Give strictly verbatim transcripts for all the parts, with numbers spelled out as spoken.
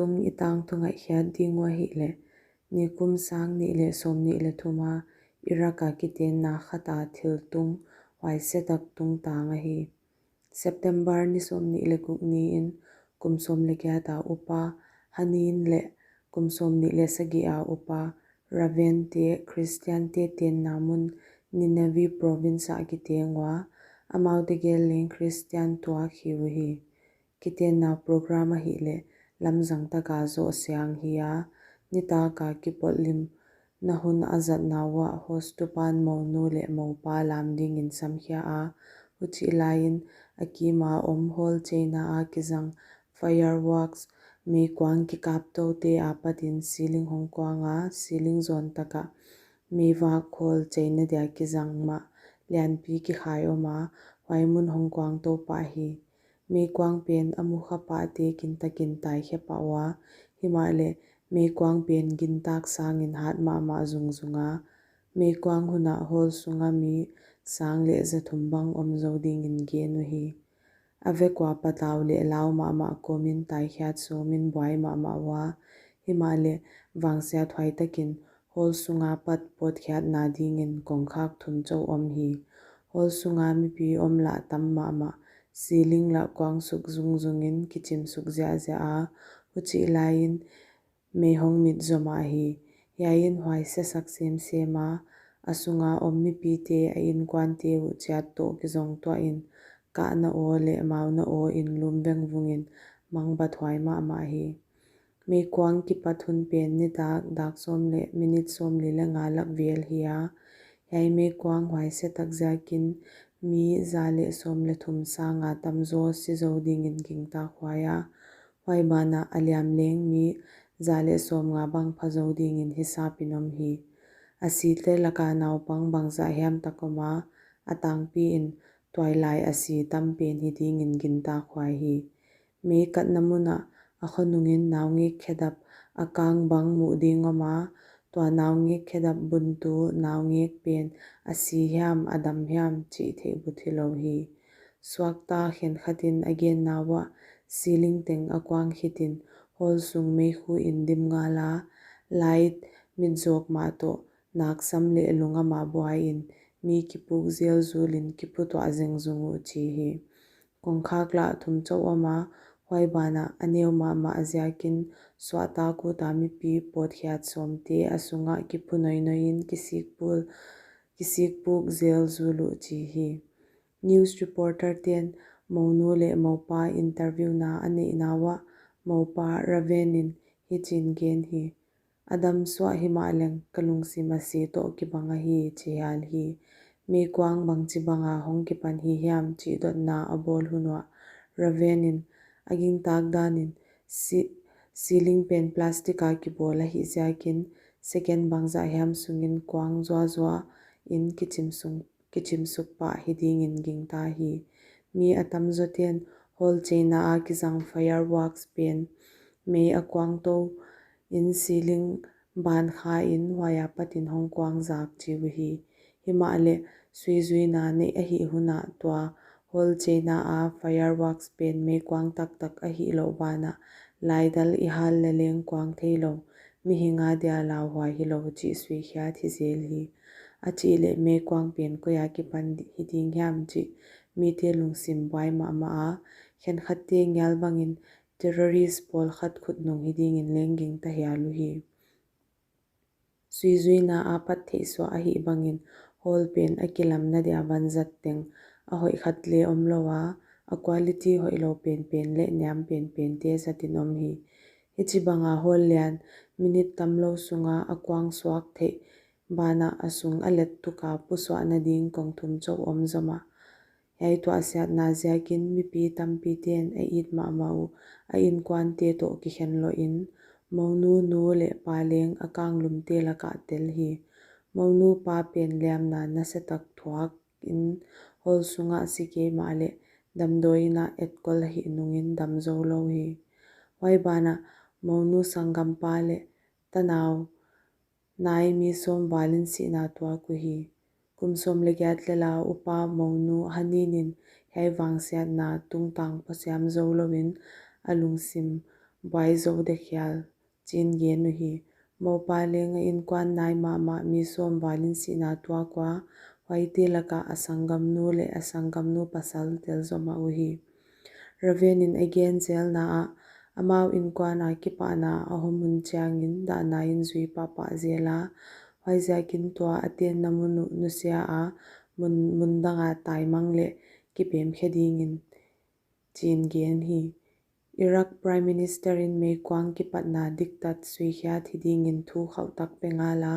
Tung i tangtung ngaihkhiat ding uh ahihleh, nikum sang nih leh sawmnih leh thum a Iraq a kitenna khat a thiltung huaise tak tungtang ahi. September ni sawmnih leh guk ni in kum sawm leh giat a upa Hanin leh kum sawmnih leh sagih a upa Raven te Christian te tenna mun Nineveh province ah kiteng ua, amaute gel leng Christian tuak hi uhi. Kitenna program ahihleh lamzang taka zoh siang hi a, nitak a kipawlhlimna hun a zatna uah host tupa'n mounu leh moupa lam dingin samkhia a, huchih laiin a kim a om hall cheina a kizang fireworks, meikuang kikaptoute apatin ceiling hong kuang a, ceiling zawn tak ah meivak hall cheina dia kizang mah lianpi kikhai om a, huai mun hong kuang tou pah hi. Meikuang pen a mukha pahte kintakin taikhe pah ua, himahleh meikuang pen gintak sangin hat mahmah zungzung a, meikuang hun ah hall sung a mi sang leh za thum bang om zou dingin gen uhi. A vek ua patau leh lau mahmah kawmin taikhiat sawmin buai mahmah ua, himahleh vangsiathuai takin hall sung a pat pawtkhiatna dingin kongkhak thum chauh om hi. Hall sung a mipi om lah tam mahmah, ceiling lah kuang suk zungzungin kichim suk ziahziah a, huchih laiin mei hong mit zomah hi. Hiai in huaise sak semsem a, a sung a om mipite a innkuante uh chiat toh kizong tuahin kahna aw leh mauna aw in lum vengvungin mangbathuai mahmah hi. Meikuang kipat hun pen nitak dak sawm leh minute sawmli leh nga lak vel hi a, hiai meikuang huaise tak ziakin mi za leh sawm leh thum sang a tamzaw si zou dingin gingtakhuai a, huai banah a liam leng mi za leh sawmnga bang pha zou dingin hisap in om hi. A site laka naupang bangzah hiam tak om a, a tangpiin tuailai a si tam pen hi dingin gintakhuai hi. Mei katna mun ah a khonungin naungek khedap a kang bang muh ding om a, tua naungek khedap buntu naungek pen a si hiam a dam hiam chih theih but hilou hi. Suakta khenkhatin a genna uah ceiling teng a kuang khitin hall sung meikhu in dim ngal a, light mit zawk mah toh naksam leh lungam a buaiin mi kipuk zelzulin kiphutuah zengzung uh chi hi. Kongkhak lah thum chauh om a, huai banah a neu mahmah ziakin suahtak ut a mipi pawtkhiat sawmte a sung ah kiphu noinoiin kisikpul, kisikpuk zelzul uh chi hi. News reporter ten mounu leh moupa interview na a neihna uah moupa Raven in hichiin gen hi. A dam suah himahleng ka lungsim a si toh kibang ahi chi hial hi. Meikuang bangchibang a hong kipan hi hiam chih dotna a bawl hun uah Raven in a gintak danin si-, ceiling pen plastic a kibawl ahih ziakin second bangzah hiam sungin kuang zuazua in kichim sung kichim suk pah hi dingin gingta hi. Mi a tamzaw ten hall cheina a kizang fireworks pen mei a kuang tou in ceiling ban kha in huai apatin hong kuang zak chi uhi. Himahleh suizuina neih ahih hun ah tua hall cheina a fireworks pen meikuang taktak ahihlouh banah laidal i hal leleng kuang theilou, mihing a dia lauhuai hilou chih suikhiat hi zel hi. A chih leh meikuang pen koi a kipan hi ding hiam chih mite lungsim buai mahmah a, khenkhatte ngial bangin terrorist pawlkhat khutnung hi dingin leng gingta hial uhi. Suizuina a pat theihsuah ahih bangin hall pen a kilamna dia vanzat teng a hoih khat leng omlou a, a quality hoihlou penpen leh niam penpente zatin om hi. Hichibang a hall lian minute tamlou sunga a kuang suak theih banah a sung a let tuk a pusuahna ding kong thum chauh om zomah. Hiai tuahsiatna ziakin mipi tampiten a it mahmah uh a innkuante toh kikhen louin, mounu nu leh pa leng a kanglumte lakah tel hi. Mounu pa pen liamna nasatak thuakin hall sungah si kei mahleh damdawi in a etkol ahih nungin dam zoulou hi. Huai banah mounu sanggampa leh tanau nai mi sawm valin sihna tuak uhi. Kum sawm leh giat lel a upa mounu Hanin in hiai vangsiatna tungtang phasiam zoulouin a lungsim buai zou dekhial, chi'n gen uhi. Mopa leng a innkuan nai mahmah mi sawm val in sihna tuak ua, huaite laka a sanggamnu leh a sanggamnu pasal tel zomah uhi. Raven in a gen zelna ah, amau innkuan a kipahna a hawm hun chiangin dahna in zui pahpah zel a, huaiziakin tua a tenna mun uh nusia a, mun, mun danga taimang leh kipemkhe dingin, chi'n gen hi. Iraq Prime Minister in meikuang kipatna diktat suikhiat hi dingin thu khauhtak pe ngal a,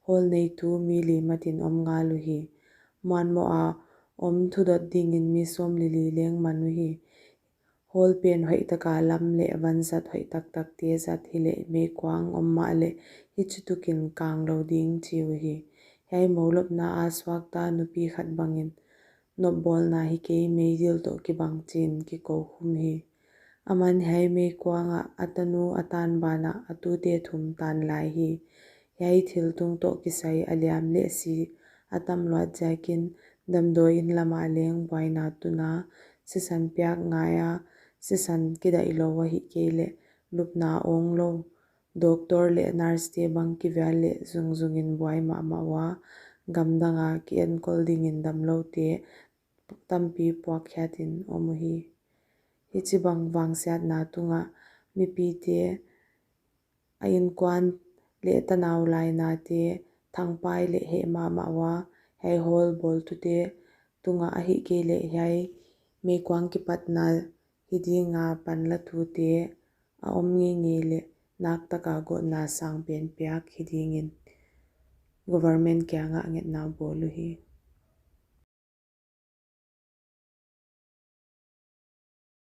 hawl neitu mi li matin om ngal uhi. Muanmoh a om thudot dingin mi sawmli li leng man uhi. Hawl pen hoihtaka lam leh vanzat hoih taktakte zat hileh meikuang om mahleh hichitukin kang lou ding chi uhi. Hiai moulopna a suakta nupi khat bangin, nopbawlna hi kei, meidil toh kibang, chi'n kikou khum hi. Aman hiai meikuang ah a tanu a tan banah a tute thum tan lai hi. Hiai thil tung toh kisai a liam leh si a tam luat ziakin damdawi inn lam ah leng buaina tun a, sisan piak ngai a, sisan kidaih lou ahihkeileh lupna awng lou, doctor leh nurse te bang kivial leh zungzungin buai mahmah ua, gamdang a kienkol dingin damloute tampi puakkhiat in om uhi. Hichibang vangsiatna tungah mipite, a innkuan leh tanau lainate thangpai leh heh mahmah ua, hiai hawl bawltute tungah ahihkeileh hiai meikuang kipatna hi dinga panlatute a om ngeingei leh naktaka gawtna sangpen piak hi dingin government kiangah ngetna bawl uhi.